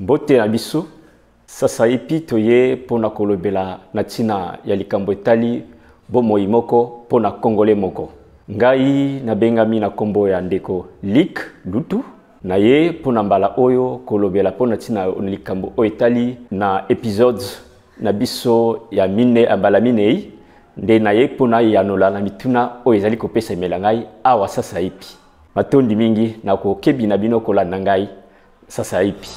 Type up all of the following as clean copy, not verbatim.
Mbote na biso, sasaipi toye mpo na kolobela na ntina ya likambo etali bomoi moko mpo na Congolais moko. Ngai nabengami na nkombo ya ndeko Luc Lutu, na ye mpo na mbala oyo kolobela mpo na ntina ya likambo oyo etali na episode na biso ya mine ya mbala minei, nde na ye mpo na yanola na mituna oyo ezali kopesamela ngai awa sasaipi. Matondi mingi na kokebi na bino kolanda ngai sasaipi.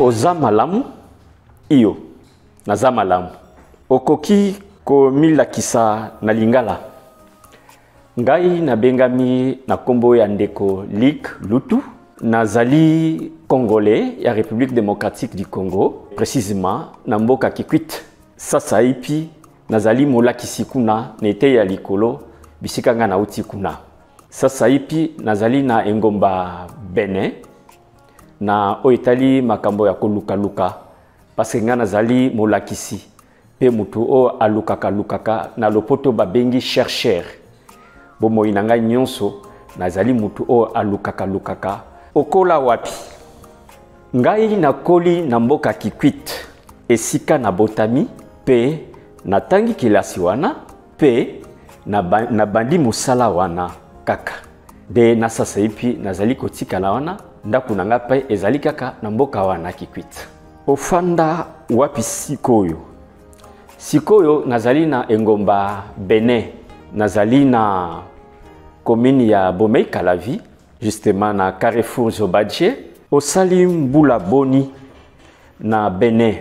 Oza malamu? Iyo, naza malamu. Okoki komilakisa na lingala? Ngai nabengami na kombo ya ndeko Luc Lutu. Nazali Congolais ya République démocratique du Congo, précisément na mboka Kikwit. Sasaipi nazali molakisi kuna na eteyi ya likolo bisika ngai nauti kuna. Sasaipi nazali na engomba Benin na oyo etali makambo ya kolukaluka, parce que ngai nazali molakisi mpe moto oyo alukaka-lukaka, na lopoto babengi chercheur. Bomoi na ngai nyonso nazali moto oyo alukaka-lukaka. Okola wapi? Ngai nakoli na mboka Kikwit, esika nabotami mpe natangi kelasi wana mpe nabandi mosala wana kaka nde na sasaipi nazali kotikala wana. Ndako na ngai mpe ezali kaka na mboka wana Kikwit. Ofanda wapi sikoyo? Sikoyo nazali na engomba Benin, nazali na commune ya Bomei Calavi, justement na Carrefour Zobadje. Osali mbula boni na Benin?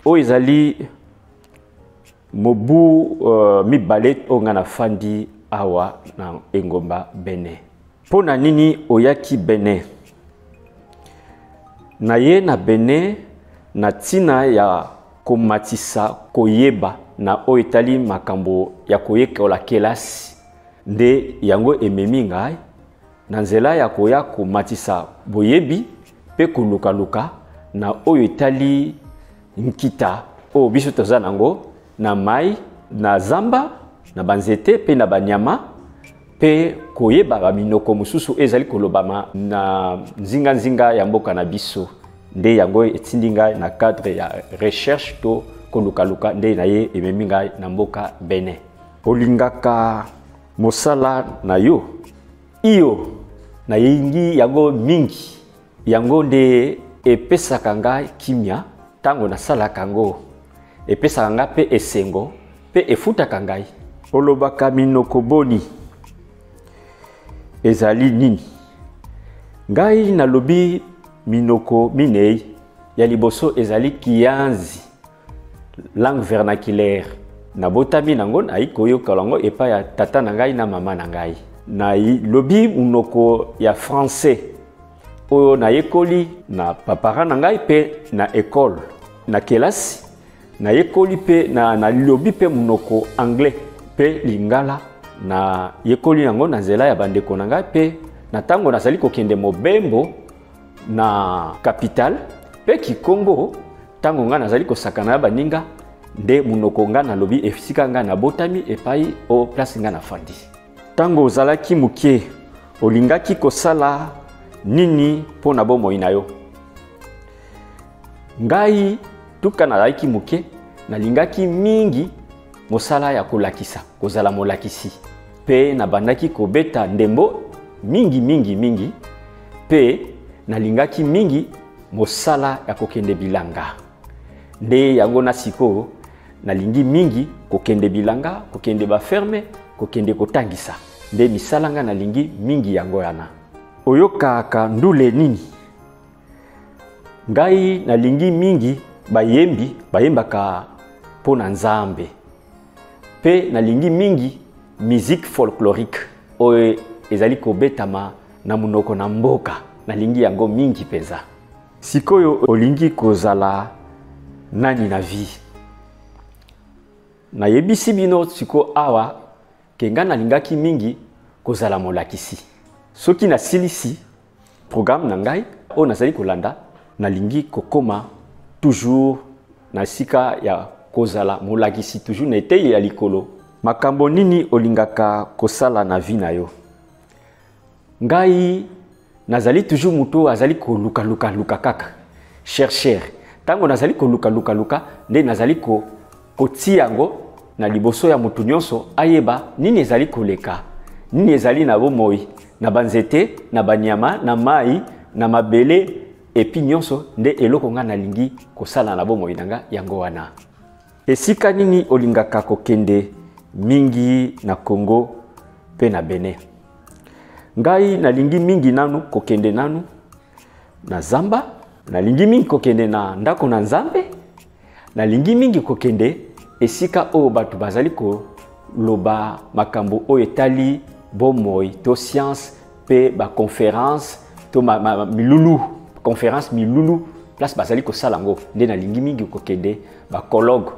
Oyo ezali mobu mibale oyo ngai nafandi awa na engomba Benin. Mpo na nini oyaki Benin? Naye na Benin na ntina ya komatisa koyeba na oyo etali makambo ya koyekola kelasi, nde yango ememi ngai na nzela ya koya komatisa boyebi mpe kolukaluka na oyo etali nkita oyo biso toza nango na mai, na zamba, na banzete mpe na banyama, mpe koyeba baminoko mosusu oyo ezali kolobama na nzinganzinga ya mboka na biso. Nde yango etindi ngai na cadre ya recherche to kolukaluka, nde na ye ememi ngai na mboka Benin. Olingaka mosala na yo? Iyo, nalingi yango mingi. Yango nde epesaka ngai kimia ntango nasalaka yango, epesaka ngai mpe esengo mpe efutaka ngai. Olobaka minoko boni? Ezali nini? Ngai nalobi minoko minei. Ya liboso ezali Kiyanzi, langue vernaculaire. Nabotami nango, nayi koyoka yango epai ya tata na ngai na mama na ngai. Nalobi monoko ya français oyo nayekoli na papara na ngai mpe na ekole na kelasi. Nayekoli mpe nalobi mpe monoko anglais mpe lingala. Nayekoli yango na nzela ya bandeko na ngai mpe na ntango nazali kokende mobembo na capitale, mpe kikongo ntango ngai nazali kosakana na baninga, nde monoko ngai nalobi esika ngai nabotami epai o place ngai nafandi. Ntango ozalaki moke, olingaki kosala nini mpo na bomoi na yo? Ngai tuka nazalaki moke, nalingaki mingi mosala ya kolakisa, kozala molakisi, mpe nabandaki kobeta ndembo mingi mingi mingi, mpe nalingaki mingi mosala ya kokende bilanga. Nde yango na sikoyo nalingi mingi kokende bilanga, kokende baferme, kokende kotangisa. Nde misala nga nalingi mingi yango wana. Oyokaka ndule nini? Ngai nalingi mingi bayembi bayembaka mpo na Nzambe, mpe nalingi mingi musique folklorique oyo ezali kobetama na monoko na mboka. Nalingi yango mingi mpenza. Sikoyo olingi kozala nani na vie? Nayebisi bino siko awa ke ngai nalingaki mingi kozala molakisi. Soki nasilisi programme na ngai oyo nazali kolanda, nalingi kokoma toujours na esika ya kozala molakisi, toujours na eteyelo ya likolo. Makambo nini olingaka kosala na vie na yo? Ngai nazali toujours moto oyo azali koluka-luka-luka kaka, chercheur. Ntango nazali koluka-luka-luka nde nazali ko kotia yango na liboso ya moto nyonso ayeba nini ezali koleka, nini ezali na bomoi, na banzete, na banyama, na mai, na mabele, epi nyonso nde eloko ngai nalingi kosala na bomoi na ngai yango wana. Esika nini olingaka kokende mingi na Congo mpe na Benin? Ngai nalingi mingi nanu kokende nanu na zamba, nalingi mingi kokende na ndako na Nzambe, nalingi mingi kokende esika oyo bato bazali koloba makambo oyo etali bomoi to science mpe baconference to ma, ma, milulu, conference milulu place bazali kosala yango, nde nalingi mingi kokende bakologue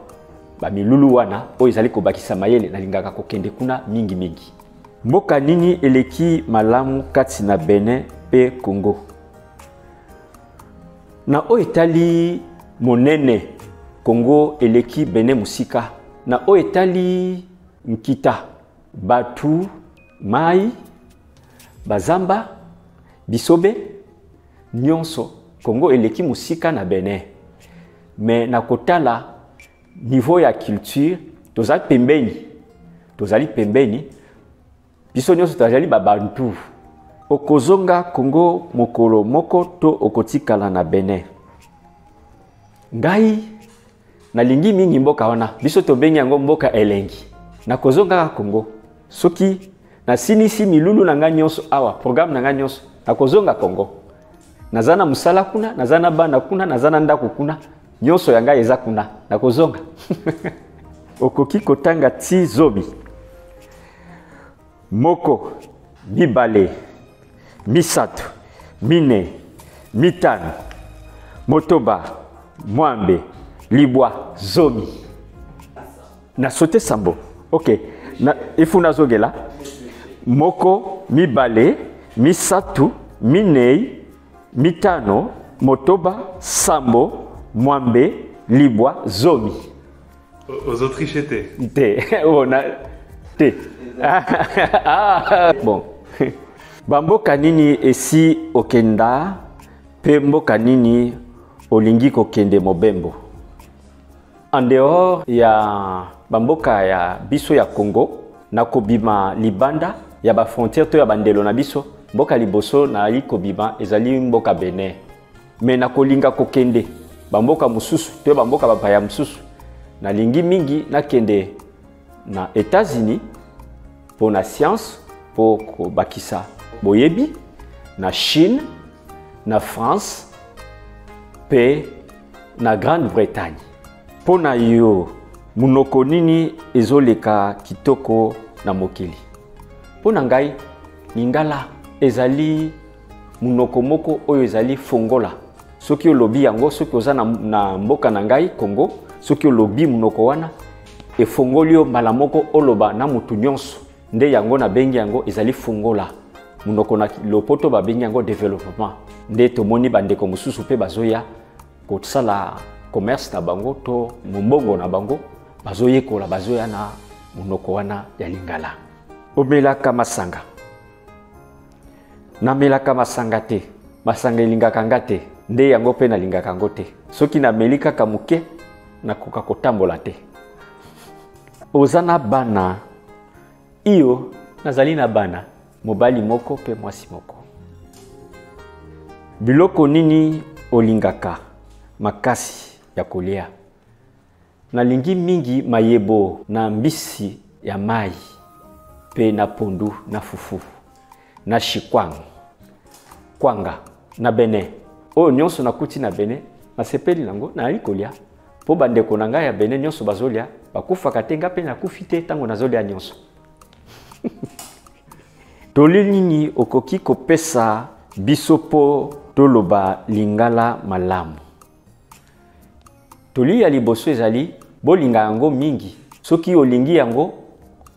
bamilulu wana oyo ezali kobakisa mayele, nalingaka kokende kuna mingi mingi. Mboka nini eleki malamu kati na Benin mpe Congo? Na oyo etali monene, Congo eleki Benin mosika. Na oyo etali nkita, bato, mai, bazamba, bisobe, nyonso Congo eleki mosika na Benin. Mais na kotala niveau ya culture, tozali pembeni, tozali pembeni, biso nyonso tozali babantu. Okozonga Congo mokolo moko to okotikala na Benin? Ngai nalingi mingi mboka wana, biso tobengi yango mboka elengi. Nakozonga Congo soki nasilisi milulu na ngai nyonso awa, programme na ngai nyonso, nakozonga Congo. Naza na mosala kuna, naza na bana kuna, naza na ndako kuna, nyonso ya ngai eza kuna, nakozonga. Okoki kotanga ti zomi? 1, 2, 3, 4, 5, 6, 8, 9, 10. Na sote sambo. Ok. Na, ifu nazogela. 1, 2, 3, 4, 5, 6, 7, 8, 9, 10. Ozo tricher te? Te. Oh, na, te. Ah, bon. Bamboka nini esi okenda pe mboka nini olingi kokende mobembo? En dehors ya bamboka ya biso ya Congo, na kobima libanda ya ba frontière to ya bandelo na biso, mboka liboso nayali kobima ezali mboka Benin. Mais na kolinga kokende bamboka mosusu to bamboka bapaya mosusu, nalingi mingi nakende na États-Unis mpo na science, mpo kobakisa boyebi, na Chine, na France pe na Grande-Bretagne. Mpo na yo, monoko nini ezoleka kitoko na mokili? Mpo na ngai, Lingala ezali monoko moko oyo ezali fongola. Soki olobi yango, soki oza na mboka na ngai Congo, soki olobi monoko wana, efongoli yo mbala moko oloba na motu nyonso. Nde yango nabengi yango ezali fongola. Monoko na lopoto babengi yango développement. Nde tomoni bandeko mosusu mpe bazoya kosala commerce na bango to mombongo na bango, bazoyekola, bazoya na monoko wana ya Lingala. Omelaka masanga? Namelaka masanga te. Masanga elingaka nga te, nde yango mpe nalingaka yango te. Soki nameli kaka moke, nakoka kotambola te. Oza na bana? Iyo, nazali na bana, mobali moko mpe mwasi moko. Biloko nini olingaka makasi ya kolia? Nalingi mingi mayebo na mbisi ya mai mpe na pondu na fufu na shikwang kwanga na Benin. Oyo nyonso nakuti na Benin, nasepeli nango, nayali kolia. Mpo bandeko na ngai ya Benin nyonso bazolia, bakufaka te, nga mpe nakufi te ntango nazolia nyonso. Toli nini okoki kopesa biso mpo toloba Lingala malamu? Toli ya liboso ezali bolinga yango mingi. Soki olingi yango,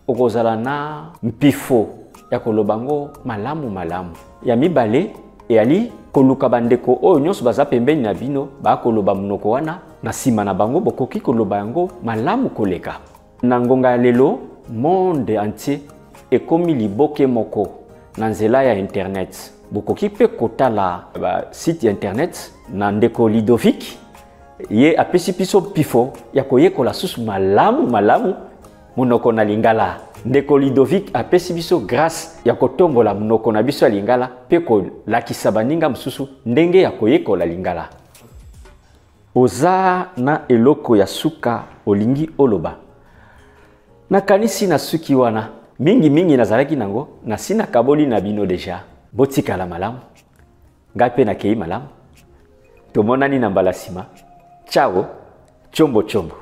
okozala na mpifo ya koloba yango malamu malamu. Ya mibale eyali koluka bandeko oyo nyonso baza pembeni na bino bakoloba monoko wana, na nsima na bango bokoki koloba yango malamu koleka. Na ngonga ya lelo, monde entier ekomi liboke moko na nzela ya internet. Bokoki mpe kotala ba site ya internet na ndeko Ludovic, ye apesi biso mpifo ya koyekola susu malamu malamu monoko na lingala. Ndeko Ludovic apesi biso grâce ya kotombola monoko na biso ya lingala mpe kolakisa baninga mosusu ndenge ya koyekola lingala. Oza na eloko ya suka olingi oloba? Nakanisi na suki wana mingimingi nazalaki nango nasi nakaboli na bino deja. Botikala malamu, ngai mpe nakei malamu. Tomonani na mbala nsima. Ciao, chombo chombo,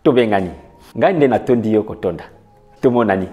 tobengani. Ngai nde natondi yo kotonda. Tomonani.